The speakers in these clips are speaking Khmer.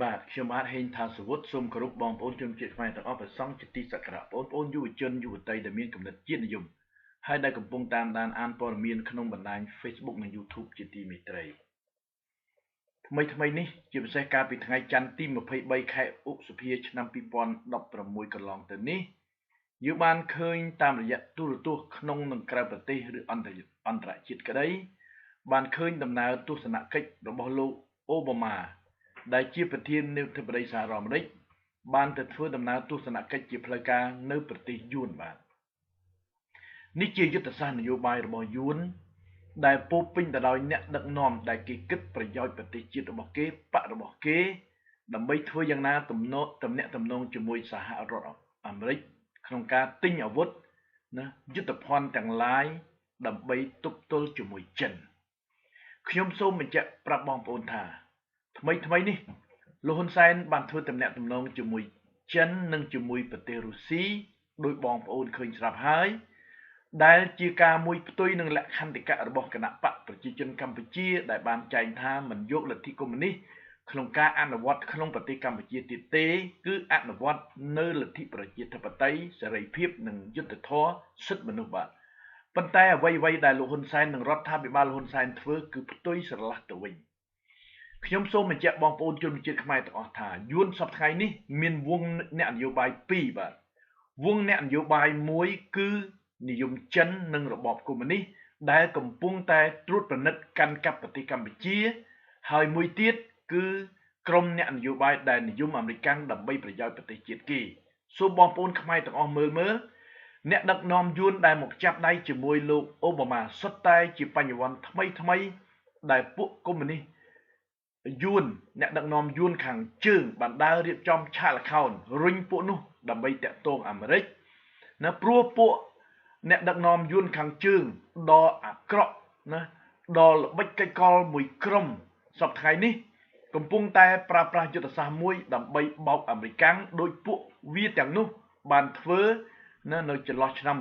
បាទខ្ញុំបាទហេងថាសវុតសូមគោរពបងប្អូនជនជាតិខ្មែរទាំងអស់ព្រះសង្ឃជាទីសក្ការៈបងប្អូនយុវជនយុវតីដែលមានគំនិតជាតិនិយមហើយដែលកំពុងតាមដានអានព័ត៌មានក្នុងបណ្ដាញ Facebook និង YouTube ជាទីមេត្រីថ្មីថ្មីនេះជាពិសេសកាលពីថ្ងៃច័ន្ទទី23ខែឧសភាឆ្នាំ2016កន្លងទៅនេះយើងបានឃើញតាមរយៈទូរទស្សន៍ក្នុងនិងក្រៅប្រទេសឬអន្តរជាតិក្តីបានឃើញដំណើរទស្សនកិច្ចរបស់លោកអូបាម៉ាដែលជាប្រធានាធិបតីសហរដ្ឋអាមេរិកបានទៅធ្វើដំណើរទស្សនកិច្ចជាផ្លូវការនៅប្រទេសយួនបាទនេះជាយុទ្ធសាស្ត្រនយោបាយរបស់យួនដែលពោពេញទៅដោយអ្នកដឹកនាំដែលគេគិតប្រយោជន៍ប្រទេសជាតិរបស់គេបករបស់គេដើម្បីធ្វើយ៉ាងណាទំនាក់ទំនងជាមួយសហរដ្ឋអាមេរិកក្នុងការទិញអាវុធណាយុទ្ធភណ្ឌទាំងឡាយដើម្បីទប់ទល់ជាមួយចិនខ្ញុំសូមបញ្ជាក់ប្រាប់បងប្អូនថាថ្មីថ្មីនេះលោកហ៊ុនសែនបានធ្វើទំនាក់ទំនងជាមួយចិននិងជាមួយប្រទេសរុស្ស៊ីដោយបងប្អូនឃើញស្រាប់ហើយដែលជាការមួយផ្ទុយនឹងលក្ខន្តិកៈរបស់គណៈបកប្រជាជនកម្ពុជាដែលបានចែងថាមិនយកលទ្ធិកុម្មុយនីសក្នុងការអនុវត្តក្នុងប្រទេសកម្ពុជាទៀតទេគឺអនុវត្តនៅលទ្ធិប្រជាធិបតេយ្យសេរីភាពនិងយុត្តិធម៌សិទ្ធិមនុស្សបាទប៉ុន្តែអ្វីៗដែលលោកហ៊ុនសែននិងរដ្ឋាភិបាលហ៊ុនសែនធ្វើគឺផ្ទុយស្រឡះទៅវិញខ្ញុំសូមបញ្ជាក់បងប្អូនជនជាតិខ្មែរទាំងអស់ថាយួនសប្តាហ៍ថ្ងៃនេះមានវងអ្នកនយោបាយពីរបាទវងអ្នកនយោបាយមួយគឺនិយមចិននិងរបបកុម្មុយនីសដែលកំពុងតែត្រួតពិនិត្យកាន់កាប់ប្រទេសកម្ពុជាហើយមួយទៀតគឺក្រុមអ្នកនយោបាយដែលនិយមអាមេរិកដើម្បីប្រយោជន៍ប្រទេសជាតិគេសូមបងប្អូនខ្មែរទាំងអស់មើលអ្នកដឹកនាំយួនដែលមកចាប់ដៃជាមួយលោកអូបាម៉ាសុទ្ធតែជាបញ្ញវន្តថ្មីថ្មីដែលពួកកុម្មុយនីសយួនអ្នកដឹកនាំយួនខាងជើងបានដើររៀបចំឆាកល្ខោនរុញពួកនោះដើម្បីតាក់ទងអាមេរិកណាព្រោះពួកអ្នកដឹកនាំយួនខាងជើងដ៏អាក្រក់ណាដ៏ល្បិចកិច្ចកលមួយក្រុមសប្តាហ៍ថ្ងៃនេះកំពុងតែប្រើប្រាស់យុទ្ធសាស្ត្រមួយដើម្បីបោកអាមេរិកាំងដោយពួកវាទាំងនោះបានធ្វើនៅចន្លោះឆ្នាំ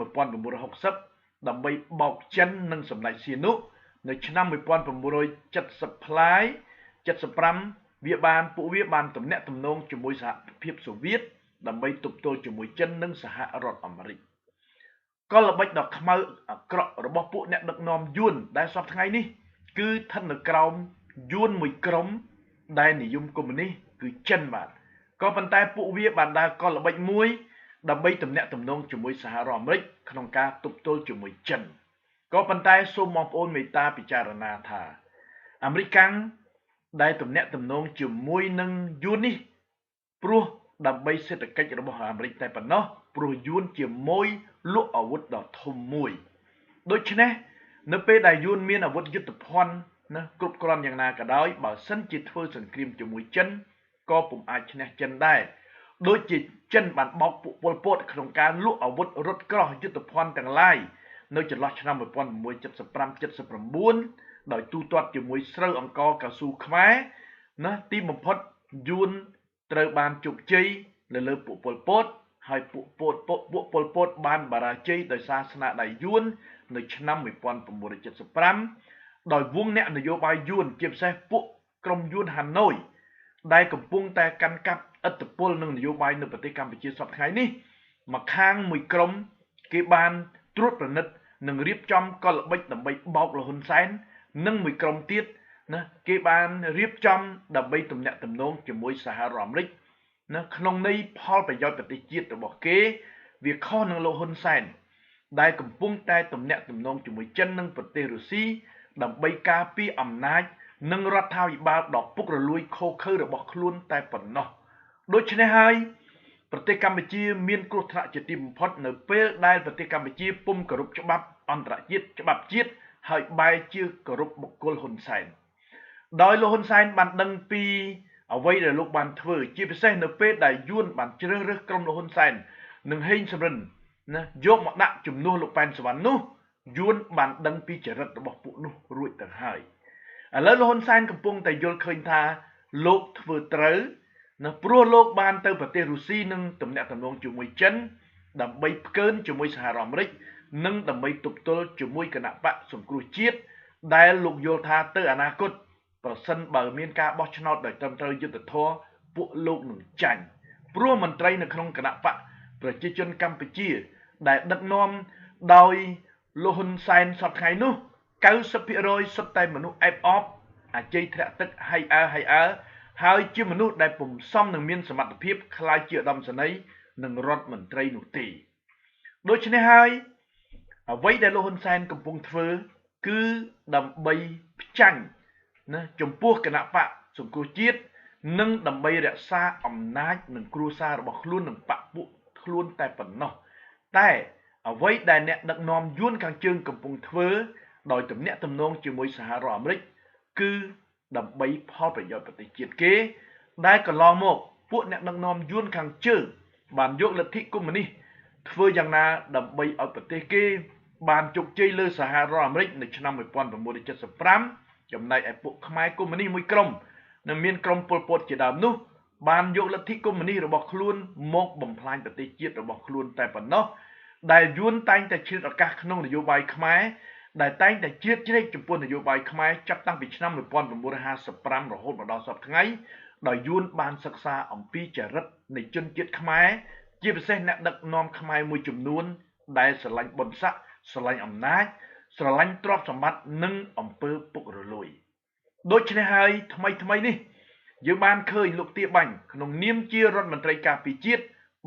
1960ដើម្បីបោកចិននិងសម្ដេចសៀនុនៅឆ្នាំ1970ផ្លាយ75វាបានពួកវាបានទំនាក់ទំនងជាមួយសហភាពសូវៀតដើម្បីទប់ទល់ជាមួយចិននិងសហរដ្ឋអាមេរិកកលល្បិចដ៏ខ្មៅអាក្រក់របស់ពួកអ្នកដឹកនាំយួនដែលសប្តាហ៍ថ្ងៃនេះគឺស្ថិតនៅក្រោមយួនមួយក្រុមដែលនិយមកុម្មុយនីសគឺចិនបាទក៏ប៉ុន្តែពួកវាបានដើរកលល្បិចមួយដើម្បីទំនាក់ទំនងជាមួយសហរដ្ឋអាមេរិកក្នុងការទប់ទល់ជាមួយចិនក៏ប៉ុន្តែសូមបងប្អូនមេត្តាពិចារណាថាអាមេរិកាំងដែលទំនាក់ទំនងជាមួយនឹងយួននេះព្រោះដើម្បីសេដ្ឋកិច្ចរបស់អាមេរិកតែប៉ុណ្ណោះព្រោះយួនជាមួយលក់អាវុធដ៏ធំមួយដូច្នេះនៅពេលដែលយួនមានអាវុធយុទ្ធភណ្ឌណាគ្រប់គ្រាន់យ៉ាងណាក៏ដោយបើសិនជាធ្វើសង្គ្រាមជាមួយចិនក៏ពុំអាចឈ្នះចិនដែរដូចជាចិនបានបោកពួកប៉ុលពតក្នុងការលក់អាវុធរថក្រោះយុទ្ធភណ្ឌទាំងឡាយនៅចន្លោះឆ្នាំ1975 79ដោយទូទាត់ជាមួយស្រូវអង្ករកៅស៊ូខ្មែរណាទីបំផុតយួនត្រូវបានជោគជ័យនៅលើពួកប៉ុលពតហើយពួកប៉ុលពតបានបរាជ័យដោយសារស្នាដៃយួននៅឆ្នាំ1975ដោយវងអ្នកនយោបាយយួនជាពិសេសពួកក្រុមយួនហាណូយដែលកំពុងតែកាន់កាប់ឥទ្ធិពលនិងនយោបាយនៅប្រទេសកម្ពុជាសប្តាហ៍ថ្ងៃនេះមកខាងមួយក្រុមគេបានត្រួតពិនិត្យនិងរៀបចំកលល្បិចដើម្បីបោកលោកហ៊ុនសែននិងមួយក្រុមទៀតណាគេបានរៀបចំដើម្បីទំនាក់ទំនងជាមួយសហរដ្ឋអាមេរិកណាក្នុងន័យផលប្រយោជន៍ប្រទេសជាតិរបស់គេវាខុសនឹងលោកហ៊ុនសែនដែលកំពុងតែទំនាក់ទំនងជាមួយចិននិងប្រទេសរុស្ស៊ីដើម្បីការពារអំណាចនិងរដ្ឋាភិបាលដ៏ពុករលួយឃោរឃៅរបស់ខ្លួនតែប៉ុណ្ណោះដូច្នេះហើយប្រទេសកម្ពុជាមានគ្រោះថ្នាក់ជាទីបំផុតនៅពេលដែលប្រទេសកម្ពុជាពុំគោរពច្បាប់អន្តរជាតិច្បាប់ជាតិហើយបែរជាគោរពបុគ្គលហ៊ុនសែនដោយលោកហ៊ុនសែនបានដឹងពីអ្វីដែលលោកបានធ្វើជាពិសេសនៅពេលដែលយួនបានជ្រើសរើសក្រុមលោកហ៊ុនសែននិងហេងសំរិនណាយកមកដាក់ជំនួសលោកប៉ែនសវណ្ណនោះយួនបានដឹងពីចរិតរបស់ពួកនោះរួចទៅហើយឥឡូវលោកហ៊ុនសែនកំពុងតែយល់ឃើញថាលោកធ្វើត្រូវណាព្រោះលោកបានទៅប្រទេសរុស្ស៊ីនិងទំនាក់ទំនងជាមួយចិនដើម្បីផ្កើនជាមួយសហរដ្ឋអាមេរិកនិងដើម្បីទប់ទល់ជាមួយគណៈបកសង្គ្រោះជាតិដែលលោកយល់ថាទៅអនាគតប្រសិនបើមានការបោះឆ្នោតដោយត្រឹមត្រូវយុត្តិធម៌ ពួកលោកនឹងចាញ់ព្រោះមន្ត្រីនៅក្នុងគណៈបកប្រជាជនកម្ពុជាដែលដឹកនាំដោយលោកហ៊ុនសែនសពថ្ងៃនោះ 90% សុទ្ធតែមនុស្សអែបអបអាជ័យធ្លាក់ទឹកហៃអើហៃអើហើយជាមនុស្សដែលពុំសមនឹងមានសមត្ថភាពក្លាយជាឧត្តមសេនីយ៍និងរដ្ឋមន្ត្រីនោះទេដូច្នេះហើយអ្វីដែលលោកហ៊ុនសែនកំពុងធ្វើគឺដើម្បីផ្ចាញ់ណាចំពោះគណៈបកសង្គ្រោះជាតិនិងដើម្បីរក្សាអំណាចនិងគ្រួសាររបស់ខ្លួននិងបកពួកខ្លួនតែប៉ុណ្ណោះតែអ្វីដែលអ្នកដឹកនាំយួនខាងជើងកំពុងធ្វើដោយទំនាក់ទំនងជាមួយសហរដ្ឋអាមេរិកគឺដើម្បីផលប្រយោជន៍ប្រទេសជាតិគេដែលកន្លងមកពួកអ្នកដឹកនាំយួនខាងជើងបានយកលទ្ធិកុម្មុយនីសធ្វើយ៉ាងណាដើម្បីឲ្យប្រទេសគេបានជោគជ័យលើសហរដ្ឋអាមេរិកនៅឆ្នាំ1975ចំណែកឯពួកខ្មែរកុម្មុយនីសមួយក្រុមនិងមានក្រុមប៉ុលពតជាដើមនោះបានយកលទ្ធិកុម្មុយនីសរបស់ខ្លួនមកបំផ្លាញប្រទេសជាតិរបស់ខ្លួនតែប៉ុណ្ណោះដែលយួនតែងតែឆ្លៀតឱកាសក្នុងនយោបាយខ្មែរដែលតែងតែជ្រៀតជ្រែកចំពោះនយោបាយខ្មែរចាប់តាំងពីឆ្នាំ1955រហូតមកដល់សព្វថ្ងៃដោយយួនបានសិក្សាអំពីចរិតនៃជនជាតិខ្មែរជាពិសេសអ្នកដឹកនាំខ្មែរមួយចំនួនដែលស្រឡាញ់បុណ្យស័ក្តិស្រឡាញ់អំណាចស្រឡាញ់ទ្រព្យសម្បត្តិនិងអំពើពុករលួយដូច្នេះហើយថ្មីថ្មីនេះយើងបានឃើញលោកទាបាញ់ក្នុងនាមជារដ្ឋមន្ត្រីការពារជាតិ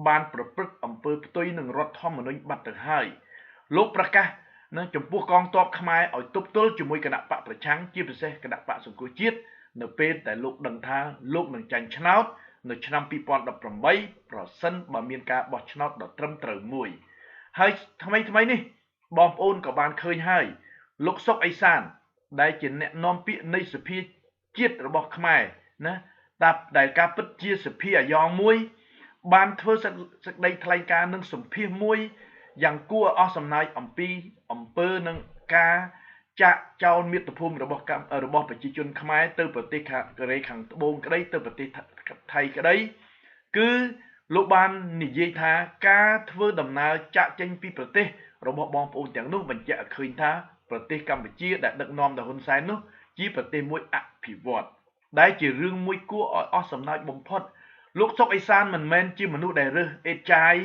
បានប្រព្រឹត្តអំពើផ្ទុយនឹងរដ្ឋធម្មនុញ្ញបាត់ទៅហើយលោកប្រកាសនឹងចំពោះកងទ័ពខ្មែរឲ្យទប់ទល់ជាមួយគណៈបកប្រឆាំងជាពិសេសគណៈបកសង្គ្រោះជាតិនៅពេលដែលលោកដឹងថាលោកនឹងចាញ់ឆ្នោតនៅឆ្នាំ2018ប្រសិនបើមានការបោះឆ្នោតដ៏ត្រឹមត្រូវមួយហើយថ្មីថ្មីនេះបងប្អូនក៏បានឃើញហើយលោកសុកអេសានដែលជាអ្នកនាំពាក្យនៃសភាជាតិរបស់ខ្មែរណាដែលការពិតជាសភាអាយ៉ងមួយបានធ្វើសេចក្តីថ្លែងការណ៍និងសម្ភាសមួយយ៉ាងគួរឲ្យអស់សំណើចអំពីអំពើនិងការចាក់ចោលមាតុភូមិរបស់ប្រជាជនខ្មែរទៅប្រទេសកូរ៉េខាងត្បូងក្តីទៅប្រទេសថៃក្តីគឺលោកបាននិយាយថាការធ្វើដំណើរចាក់ចេញពីប្រទេសរបស់បងប្អូនទាំងនោះបញ្ជាក់ឲ្យឃើញថាប្រទេសកម្ពុជាដែលដឹកនាំដោយហ៊ុនសែននោះជាប្រទេសមួយអភិវឌ្ឍដែលជារឿងមួយគួរឲ្យអស់សំណើចបំផុតលោកសុកអេសានមិនមែនជាមនុស្សដែលរើសអេតចាយ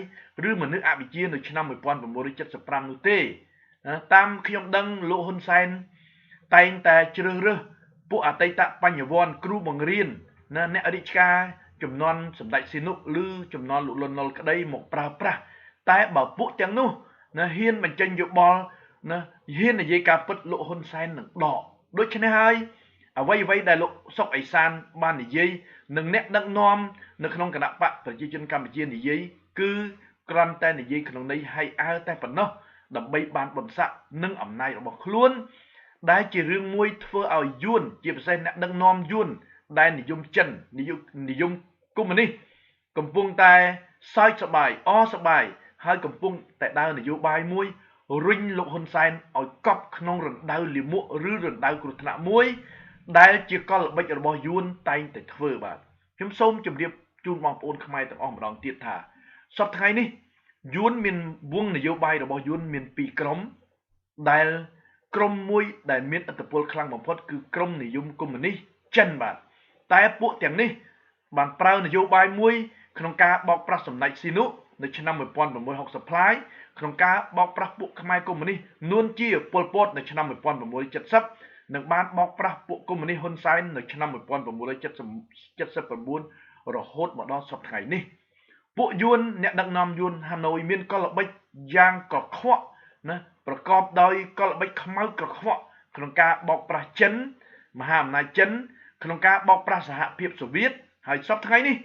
ឬមនុស្សអវិជ្ជានៅឆ្នាំ1975នោះទេតាមខ្ញុំដឹងលោកហ៊ុនសែនតែងតែជ្រើសរើសពួកអតីតបញ្ញវន្តគ្រូបង្រៀនណាអ្នករាជការចំនួនសម្ដេចសីនុឬចំនួនលោកលន់នល់ក្តីមកប្រើប្រាស់តែបើពួកទាំងនោះណាហ៊ានបញ្ចេញយោបល់ណាហ៊ាននិយាយការពិតលោកហ៊ុនសែននឹងដកដូច្នេះហើយអ្វីៗដែលលោកសុកអេសានបាននិយាយនិងអ្នកដឹកនាំនៅក្នុងគណៈបកប្រជាជនកម្ពុជានិយាយគឺគ្រាន់តែនិយាយក្នុងន័យហៃអើតែប៉ុណ្ណោះដើម្បីបានបុណ្យស័ក្តិនិងអំណាចរបស់ខ្លួនដែលជារឿងមួយធ្វើឲ្យយួនជាពិសេសអ្នកដឹកនាំយួនដែលនិយមចិននិយមកុម្មុយនីសកំពុងតែសើចសប្បាយអសប្បាយហើយកំពុងតែដើរនយោបាយមួយរុញលោកហ៊ុនសែនឲ្យកប់ក្នុងរណ្ដៅលាមកឬរណ្ដៅគ្រោះថ្នាក់មួយដែលជាកលល្បិចរបស់យួនតែងតែធ្វើបាទខ្ញុំសូមជម្រាបជូនបងប្អូនខ្មែរទាំងអស់ម្ដងទៀតថាសប្តាហ៍ថ្ងៃនេះយួនមានវងនយោបាយរបស់យួនមានពីរក្រុមដែលក្រុមមួយដែលមានឥទ្ធិពលខ្លាំងបំផុតគឺក្រុមនិយមកុម្មុយនីសចិនបាទតែពួកទាំងនេះបានប្រើនយោបាយមួយក្នុងការបោកប្រាស់សម្ដេចស៊ីនុនៅឆ្នាំ1960ផ្លាយក្នុងការបោកប្រាស់ពួកខ្មែរកុម្មុយនីសនួនជាប៉ុលពតនៅឆ្នាំ1970និងបានបោកប្រាស់ពួកកុម្មុយនីសហ៊ុនសែននៅឆ្នាំ1979រហូតមកដល់សប្តាហ៍ថ្ងៃនេះពួកយួនអ្នកដឹកនាំយួនហាណូយមានកលល្បិចយ៉ាងកខ្វក់ណាប្រកបដោយកលល្បិចខ្មៅកខ្វក់ក្នុងការបោកប្រាស់ចិនមហាអំណាចចិនក្នុងការបោកប្រាស់សហភាពសូវៀតហើយសប្តាហ៍ថ្ងៃនេះ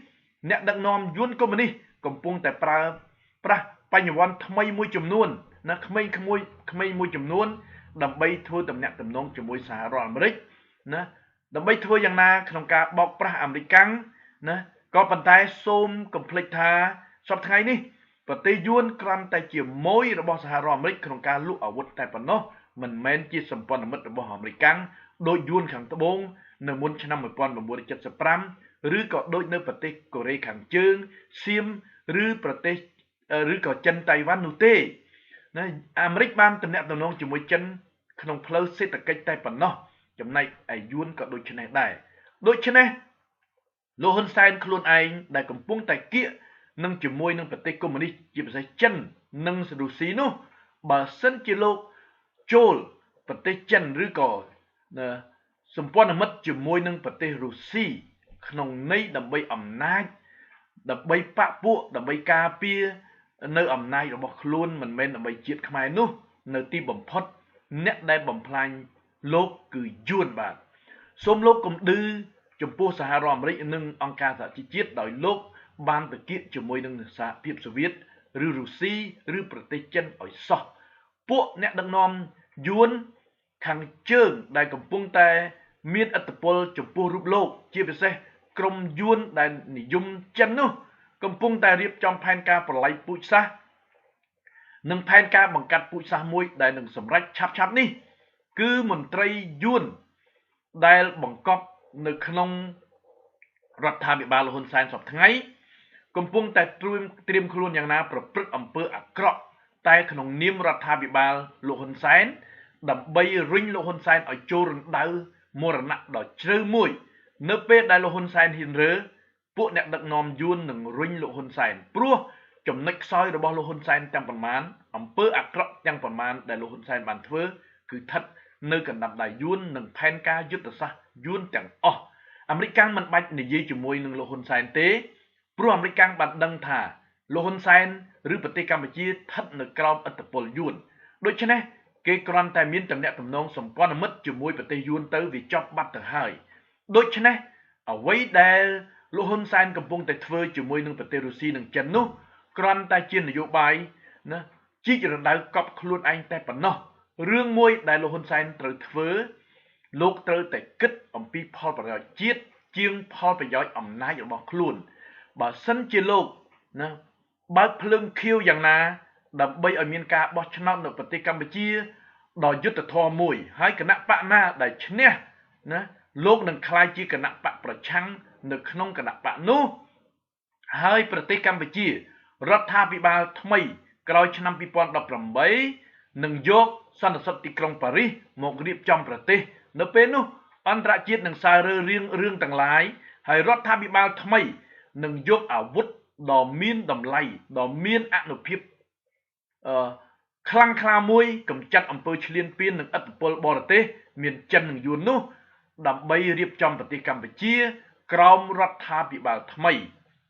អ្នកដឹកនាំយួនកុម្មុយនីសកំពុងតែប្រើប្រាស់បញ្ញវន្តថ្មីមួយចំនួនណាក្មេងមួយចំនួនដើម្បីធ្វើទំនាក់ទំនងជាមួយសហរដ្ឋអាមេរិកណាដើម្បីធ្វើយ៉ាងណាក្នុងការបោកប្រាស់អាមេរិកាំងណាក៏ប៉ុន្តែសូមកុំភ្លេចថាសប្តាហ៍ថ្ងៃនេះប្រទេសយួនគ្រាន់តែជាម៉ួយរបស់សហរដ្ឋអាមេរិកក្នុងការលក់អាវុធតែប៉ុណ្ណោះមិនមែនជាសម្ព័ន្ធមិត្តរបស់អាមេរិកាំងដូចយួនខាងត្បូងនៅមុនឆ្នាំ1975ឬក៏ដូចនៅប្រទេសកូរ៉េខាងជើងសៀមឬប្រទេសឬក៏ចិនតៃវ៉ាន់នោះទេណាអាមេរិកបានទំនាក់ទំនងជាមួយចិនក្នុងផ្លូវសេដ្ឋកិច្ចតែប៉ុណ្ណោះចំណែកឯយួនក៏ដូចនេះដែរដូច្នេះ លោកហ៊ុនសែនខ្លួនឯងដែលកំពុងតែគៀកនឹងជាមួយនឹងប្រទេសកុម្មុយនីសជាពិសេសចិននិងរុស្ស៊ីនោះបើសិនជាលោកចូលប្រទេសចិនឬក៏សម្ព័ន្ធមិត្តជាមួយនឹងប្រទេសរុស្ស៊ីក្នុងន័យដើម្បីអំណាចដើម្បីបកពួកដើម្បីការពារនៅអំណាចរបស់ខ្លួនមិនមែនដើម្បីជាតិខ្មែរនោះនៅទីបំផុតអ្នកដែលបំផ្លាញលោកគឺយួនបាទសូមលោកកុំឌឺចំពោះសហរដ្ឋអាមេរិកនិងអង្គការសហជីវជាតិដោយលោកបានទៅគៀកជាមួយនឹងសហភាពសូវៀតឬរុស្ស៊ីឬប្រទេសចិនឲ្យសោះពួកអ្នកដឹកនាំយួនខាងជើងដែលកំពុងតែមានឥទ្ធិពលចំពោះរូបលោកជាពិសេសក្រុមយួនដែលនិយមចិននោះកំពុងតែរៀបចំផែនការប្រល័យពូជសាសន៍និងផែនការបង្កាត់ពូជសាសន៍មួយដែលនឹងសម្រេចឆាប់ៗនេះគឺមន្ត្រីយួនដែលបង្កប់នៅក្នុងរដ្ឋាភិបាលហ៊ុនសែនសប្តាហ៍ថ្ងៃកំពុងតែត្រៀមខ្លួនយ៉ាងណាប្រព្រឹត្តអំពើអាក្រក់តែក្នុងនាមរដ្ឋាភិបាលលោកហ៊ុនសែនដើម្បីរុញលោកហ៊ុនសែនឲ្យចូលរណ្ដៅមរណៈដ៏ជ្រៅមួយនៅពេលដែលលោកហ៊ុនសែនហ៊ានរើពួកអ្នកដឹកនាំយួននឹងរុញលោកហ៊ុនសែនព្រោះចំណុចខ្សោយរបស់លោកហ៊ុនសែនទាំងប៉ុន្មានអំពើអាក្រក់ទាំងប៉ុន្មានដែលលោកហ៊ុនសែនបានធ្វើគឺស្ថិតនៅកណ្ដាប់ដៃយួននិងផែនការយុទ្ធសាស្ត្រយួនទាំងអស់អាមេរិកមិនបាច់និយាយជាមួយនឹងលោកហ៊ុនសែនទេព្រោះអាមេរិកបានដឹងថាលោកហ៊ុនសែនឬប្រទេសកម្ពុជាស្ថិតនៅក្រោមឥទ្ធិពលយួនដូច្នេះគេគ្រាន់តែមានទំនាក់ទំនងសម្ព័ន្ធមិត្តជាមួយប្រទេសយួនទៅវាចប់បាត់ទៅហើយដូច្នេះអ្វីដែលលោកហ៊ុនសែនកំពុងតែធ្វើជាមួយនឹងប្រទេសរុស្ស៊ីនិងចិននោះគ្រាន់តែជានយោបាយណាជីករណ្ដៅកប់ខ្លួនឯងតែប៉ុណ្ណោះរឿងមួយដែលលោកហ៊ុនសែនត្រូវធ្វើលោកត្រូវតែគិតអំពីផលប្រយោជន៍ជាតិជាងផលប្រយោជន៍អំណាចរបស់ខ្លួនបើសិនជាលោកណាបើកភ្លើងខៀវយ៉ាងណាដើម្បីឲ្យមានការបោះឆ្នោតនៅប្រទេសកម្ពុជាដ៏យុត្តិធម៌មួយហើយគណៈបកណាដែលឈ្នះណាលោកនឹងក្លាយជាគណៈបកប្រឆាំងនៅក្នុងគណៈបកនោះហើយប្រទេសកម្ពុជារដ្ឋាភិបាលថ្មីក្រោយឆ្នាំ2018នឹងយកសន្និសីទទីក្រុងប៉ារីសមករៀបចំប្រទេសនៅពេលនោះអន្តរជាតិនឹងសើរើរឿងទាំងឡាយហើយរដ្ឋាភិបាលថ្មីនឹងយកអាវុធដ៏មានតម្លៃដ៏មានអនុភាពខ្លាំងក្លាមួយកម្ចាត់អំពើឈ្លានពាននិងឥទ្ធិពលបរទេសមានចិននិងយួននោះដើម្បីរៀបចំប្រទេសកម្ពុជាក្រោមរដ្ឋាភិបាលថ្មី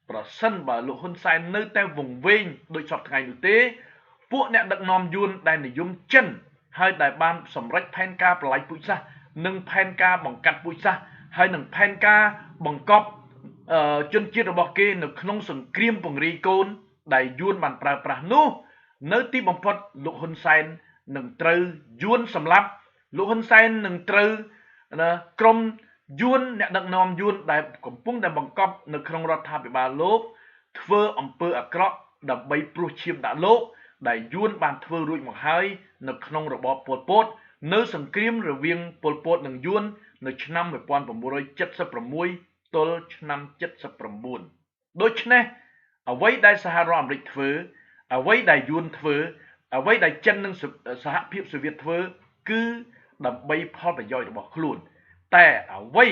ប្រសិនបើលោកហ៊ុនសែននៅតែវង្វេងដោយសពថ្ងៃនោះទេពួកអ្នកដឹកនាំយួនដែលនិយមចិនហើយដែលបានសម្រេចផែនការប្រល័យពូជសាសន៍និងផែនការបង្កាត់ពូជសាសន៍ហើយនឹងផែនការបង្កប់ជនជាតិរបស់គេនៅក្នុងសង្គ្រាមពង្រាយកូនដែលយួនបានប្រើប្រាស់នោះនៅទីបំផុតលោកហ៊ុនសែននឹងត្រូវយួនសម្លាប់លោកហ៊ុនសែននឹងត្រូវក្រុមយួនអ្នកដឹកនាំយួនដែលកំពុងតែបង្កប់នៅក្នុងរដ្ឋាភិបាលលោកធ្វើអំពើអាក្រក់ដើម្បីព្រោះឈាមដាក់លោកដែលយួនបានធ្វើរួចមកហើយនៅក្នុងរបបប៉ុលពតនៅសង្គ្រាមរវាងប៉ុលពតនិងយួននៅឆ្នាំ1976ទល់ឆ្នាំ79ដូច្នេះអ្វីដែលសហរដ្ឋអាមេរិកធ្វើអ្វីដែលយួនធ្វើអ្វីដែលចិននិងសហភាពសូវៀតធ្វើគឺដើម្បីផលប្រយោជន៍របស់ខ្លួនតែអ្វី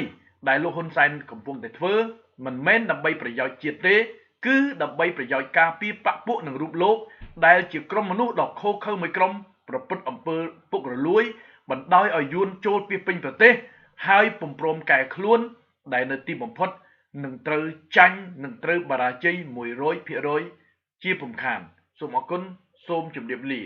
ដែលលោកហ៊ុនសែនកំពុងតែធ្វើមិនមែនដើម្បីប្រយោជន៍ជាតិទេគឺដើម្បីប្រយោជន៍ការពារបពពួកនិងរូបលោកដែលជាក្រុមមនុស្សដ៏ឃោរឃៅមួយក្រុមប្រព្រឹត្តអំពើពុករលួយបណ្ដោយឲ្យយួនចូលពីពេញប្រទេសហើយពុំព្រមកែខ្លួនដែលនៅទីបំផុតនឹងត្រូវចាញ់នឹងត្រូវបរាជ័យ100%ជាពុំខានសូមអរគុណសូមជម្រាបលា